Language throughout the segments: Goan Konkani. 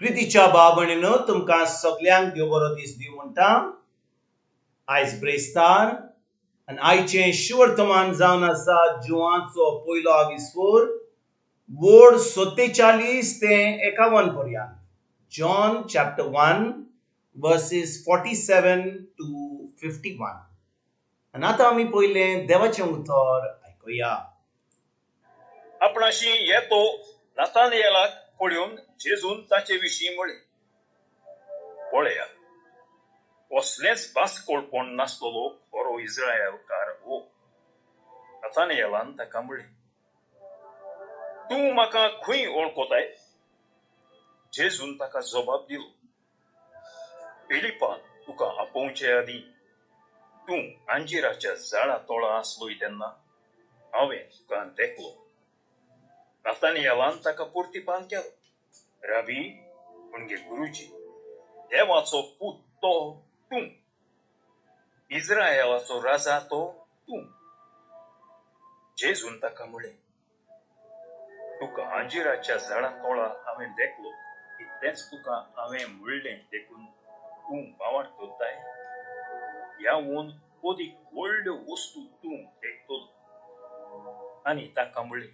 प्रितीच्या भाव भयणीनो, तुमकां सगल्यांक देव बरो दीस दिवं म्हणटा. आयज ब्रेस्तार आनी आयचें शुवर्तमान जावन आसा जुवाचो पयलो आविस्फोर, वोड 47 ते 51 पर्यंत, John chapter 1 verses 47 to 51. आनी आतां आमी पयलें देवाचें उतर आयकुया. आपणाशी येतो नातानियेलाक पळोवन जेजून ताचे विशीं म्हळें, पळयात, कसलेंच बास्कोळपण नासलेलो खरो इस्रायलकार हो. नातानियेलान ताका म्हळें, तूं म्हाका खंय वळखताय? जेजून ताका जबाब दिलो, फिलिपान तुका आपोवचे आदीं तूं अंजिराच्या झाडा तोळा आसलोय तेन्ना हांवें तुका देखलो. नातानियेलान ताका परतिपान केलो, राबी म्हणजे गुरुजी, देवाचो पूत तो तूं, इस्रायलाचो राजा तो तूं. जेजून ताका म्हळें, तुका अंजिराच्या झाडा तोळा हांवें देखलो इतलेंच तुका हांवें म्हणलें देखून तूं भावार्थ करताय? ह्या वोन अदीक व्हडल्यो वस्तू तूं देखतलो. आनी ताका म्हळें,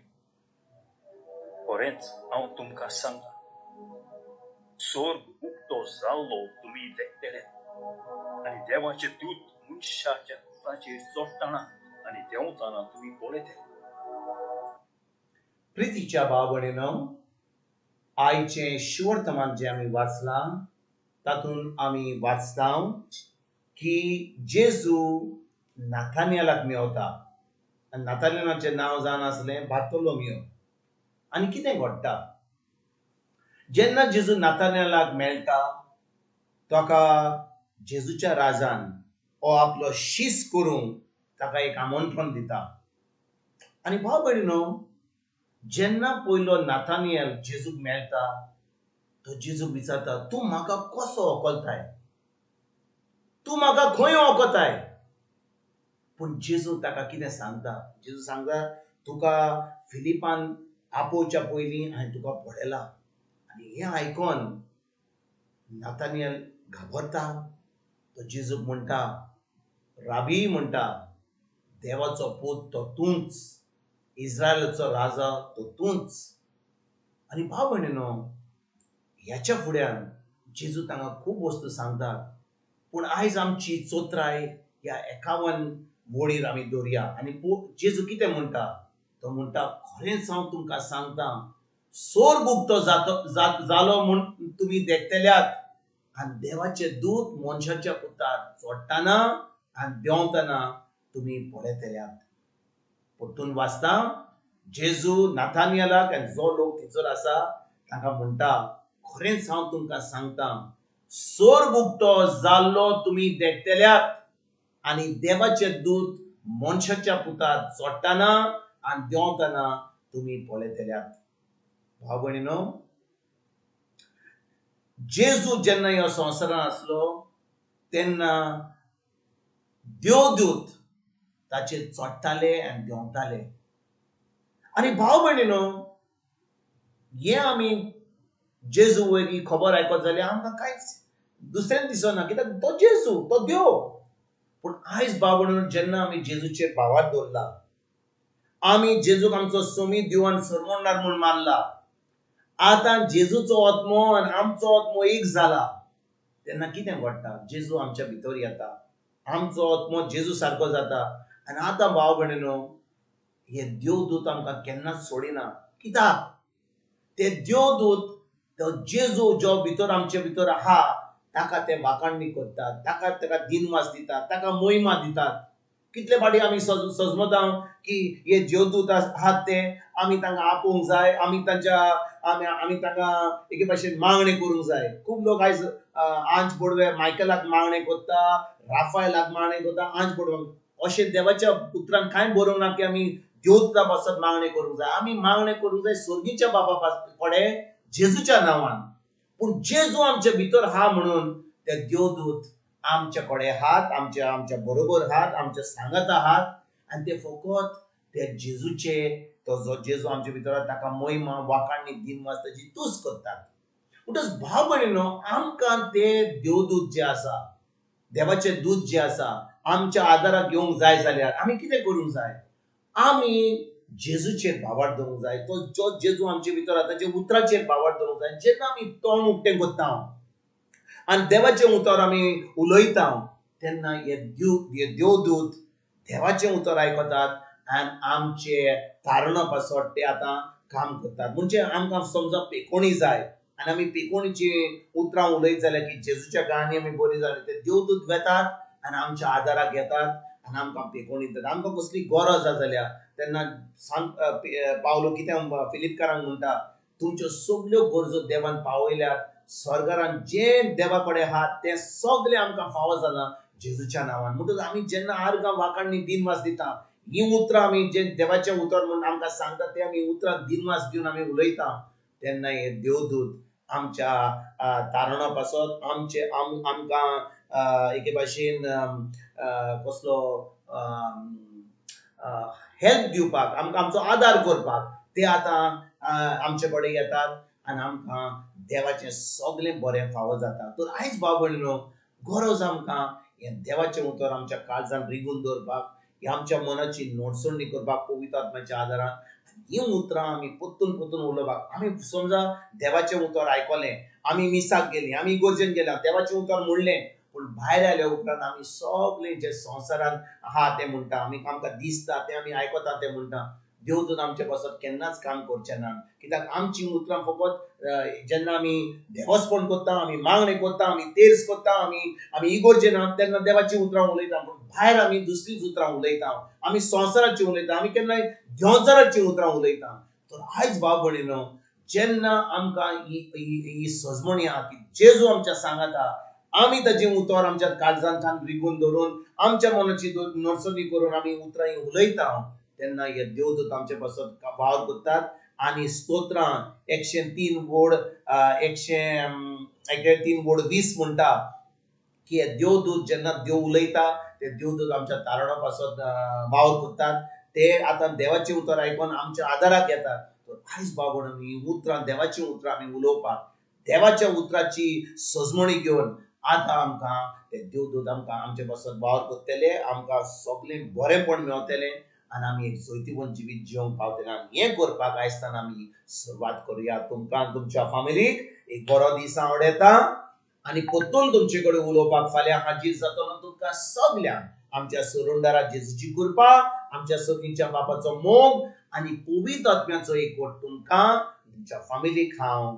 खरेंच हांव तुमकां सांगता, स्वर्ग उक्तो जाल्लो तुमी देखतले आनी देवाचे दूत मनशाच्या पुताचेर चडटना आनी देंवतना तुमी पळयतले. प्रितीच्या भाव भयणीनो, आयचें शुवर्तमान जें आमी वाचलां तातूंत आमी वाचता की जेजू नाथानियलाक मेवता आनी नाथानियलाचें नांव जावन आसलें बार्तोलोमियो. आनी कितें घडटा जेन्ना जेजू नाथानियलाक मेळटा, ताका जेजूच्या राजान हो आपलो शीस करूंक ताका एक आमंत्रण दिता. आनी भाव भयणीनो, जेन्ना पयलो नाथानियल जेजूक मेळटा, तो जेजूक विचारता, तूं म्हाका कसो वळखताय? तूं म्हाका खंय वळखताय? पूण जेजू ताका कितें सांगता? जेजू सांगता, तुका फिलिपान आपोवच्या पयलीं हांवें तुका पळयला. आनी हें आयकोन नाथानियल घाबरता. तो जेजूक म्हणटा, राबी म्हणटा, देवाचो पूत तो तूंच, इस्रायलाचो राजा तो तूंच. आनी भाव भयणीनो, ह्याच्या फुड्यान जेजू तांकां खूब वस्तू सांगता, पूण आयज आमची चोत्राय ह्या 51 वळीर आमी दवरया. आनी जेजू कितें म्हणटा? तो म्हणटा, खरेंच हांव तुमकां सांगता, सोर्ग उक्तो जालो म्हूण तुमी देखतल्यात आनी देवाचे दूत मनशाच्या पुतार चडटना आनी देंवतना तुमी पळयतल्यात. परतून वाचता, जेजू नाथानियलाक आनी जो लोक थंयसर आसा तांकां म्हणटा, खरेंच हांव तुमकां सांगता, सोर्ग उक्तो जाल्लो तुमी देखतल्यात आनी देवाचे दूत मनशाच्या पुतार चडटना आनी देंवतना तुमी पळयतल्यात. भाव भयणीनो, जेजू जेन्ना ह्या संवसारांत आसलो तेन्ना देवदूत ताचेर चडटाले आनी देंवताले. आनी भाव भयणीनो, हें आमी जेजू वयर ही खबर आयकत जाल्यार आमकां कांयच दुसरें दिसना, कित्याक तो जेजू, तो देव. पूण आयज भाव भयणीनो, जेन्ना आमी जेजूचेर भावार्थ दवरला, आमी जेजूक आमचो सोमी देव आनी सरमोणदार म्हूण मानला, आतां जेजूचो आत्मो आनी आमचो आत्मो एक जाला, तेन्ना कितें घडटा? जेजू आमच्या भितर येता, आमचो आत्मो जेजू सारको जाता. आनी आतां भाव भयणीनो, हे देवदूत आमकां केन्नाच सोडिना. कित्याक ते देवदूत तो जेजू जो भितर आमचे भितर आहा ताका ते वाखाणणी करतात, ताका दिनवास दितात, ताका मोहिमा दितात. कितले फावटी आमी सजमता की हे देवदूत आहात ते आमी तांकां आपोवंक जाय, आमी तांच्या आमी तांकां एके भाशेन मागणें करूंक जाय. खूब लोक आयज आंज बोडवे मायकलाक मागणें करता, राफायलाक मागणें करता, आंज बोडव्यांक. अशें देवाच्या उतरान कांय बरोवंक ना की आमी देवदूता पासत मागणें करूंक जाय. आमी मागणें करूंक जाय स्वर्गीच्या बाबा कडेन जेजूच्या नांवान. पूण जेजू आमच्या भितर आहा म्हणून ते देवदूत आमच्या कडेन आहात, आमच्या बरोबर आहात, आमच्या सांगात आहात. आनी ते फकत ते जेजूचे, तो जो जेजू आमच्या भितर आहा ताका मोहिमा वाखाणणी दिनवास ताची तूस करतात. म्हणटच भाव भयणीनो, आमकां ते देवदूत जे आसा, देवाचें दूत जे आसा आमच्या आदाराक घेवंक जाय जाल्यार आमी कितें करूंक जाय? आमी जेजूचेर भावार्थ दवरूंक जाय. तो जो जेजू आमचे भितर आसा ताच्या उतराचेर भावार्थ दवरूंक जाय. जेन्ना आमी तोंड उक्तें करता आनी देवाचें उतर आमी उलयता तेन्ना हे देवदूत देवाचें उतर आयकतात आनी आमचे कारणा पासत ते आतां काम करतात. म्हणजे आमकां समजा पेकोणी जाय आनी आमी पेकोणीची उतरां उलयत जाल्यार की जेजूच्या गांनी आमी बरी जाली, ते देवदूत वेतात आनी आमच्या आदाराक येतात आनी आमकां पेकोणी दितात. आमकां कसली गरज आसा जाल्यार तेन्ना पावलो कितें फिलिपकारांक म्हणटा, तुमच्यो सगल्यो गरजो देवान पावयल्यात, स्वर्गारान जें देवा कडेन आहा तें सगळें आमकां फावो जालां जेजूच्या नांवान. म्हणटकच आमी जेन्ना आर्गां वाखाणणी दिनवास दिता, हीं उतरां आमी जे देवाचें उतर म्हूण आमकां सांगता ते आमी उतरां दिनवास दिवन आमी उलयता तेन्ना हे देवदूत आमच्या तारणा पासत आमचे आमकां एके भाशेन कसलो हेल्प दिवपाक, आमकां आमचो आदार करपाक ते आतां आमचे कडेन येतात आनी आमकां देवाचें सगळें बरें फावो जाता. तर आयज भाव भयणीनो, गरज आमकां हें देवाचें उतर आमच्या काळजान रिगून दवरपाक, ही आमच्या मनाची नोटसणी करपाक पवित्र आत्म्याच्या आदारान हीं उतरां आमी परतून परतून उलोवपाक. आमी समजा देवाचें उतर आयकलें, आमी मिसाक गेलीं, आमी इगर्जेन गेल्या, देवाचें उतर म्हणलें, पूण भायर आयल्या उपरांत आमी सगळें जें संवसारान आहा तें म्हणटा, आमी आमकां दिसता तें आमी आयकता तें म्हणटा. देवदूत आमचे पासत केन्नाच काम करचें ना, कित्याक आमचीं उतरां फकत जेन्ना आमी देवस्पण करता, आमी मागणें करता, आमी तेर्स करता, आमी इगर्जेन आहा तेन्ना देवाचीं उतरां उलयता, पूण भायर आमी दुसरीच उतरां उलयता, आमी संवसाराचीं उलयता, आमी केन्नाय देंवचाराचीं उतरां उलयता. तर आयज भाव भयणीनो, जेन्ना आमकां ही सजमणी आहा की जेजू आमच्या सांगाता, आमी ताचें उतर आमच्या काळजांतल्यान रिगून दवरून आमच्या मनाची नडसणी करून आमी उतरां ही उलयता तेन्ना हे देवदूत आमचे पासत वावर करतात. आनी स्तोत्रां 103 वोड 103 वोड 20 म्हणटा की हे देवदूत जेन्ना देव उलयता ते देवदूत आमच्या तारणा पासत वावर करतात, ते आतां देवाचें उतर आयकून आमच्या आदाराक येतात. तर आयज भाव भयणीनो, ही उतरां देवाचीं उतरां आमी उलोवपाक, देवाच्या उतराची सजमणी घेवन आतां आमकां ते देवदूत आमकां आमचे पासत वावर करतले, आमकां सगळें बरेंपण मेवतलें आनी आमी एक जैतिवंत जिवीत जिवंक पावतले. आनी हें करपाक आयजताना आमी सुरवात करुया. तुमकां तुमच्या फामिलीक एक बरो दीस आवडटा आनी परतून तुमचे कडेन उलोवपाक फाल्यां हाजीर जातलो. तुमकां सगल्यांक आमच्या सोरुंडारा जेजूची कृपा, आमच्या सगळींच्या बापाचो मोग आनी पवित्र आत्म्याचो एकवट तुमकां तुमच्या फामिलीक हांव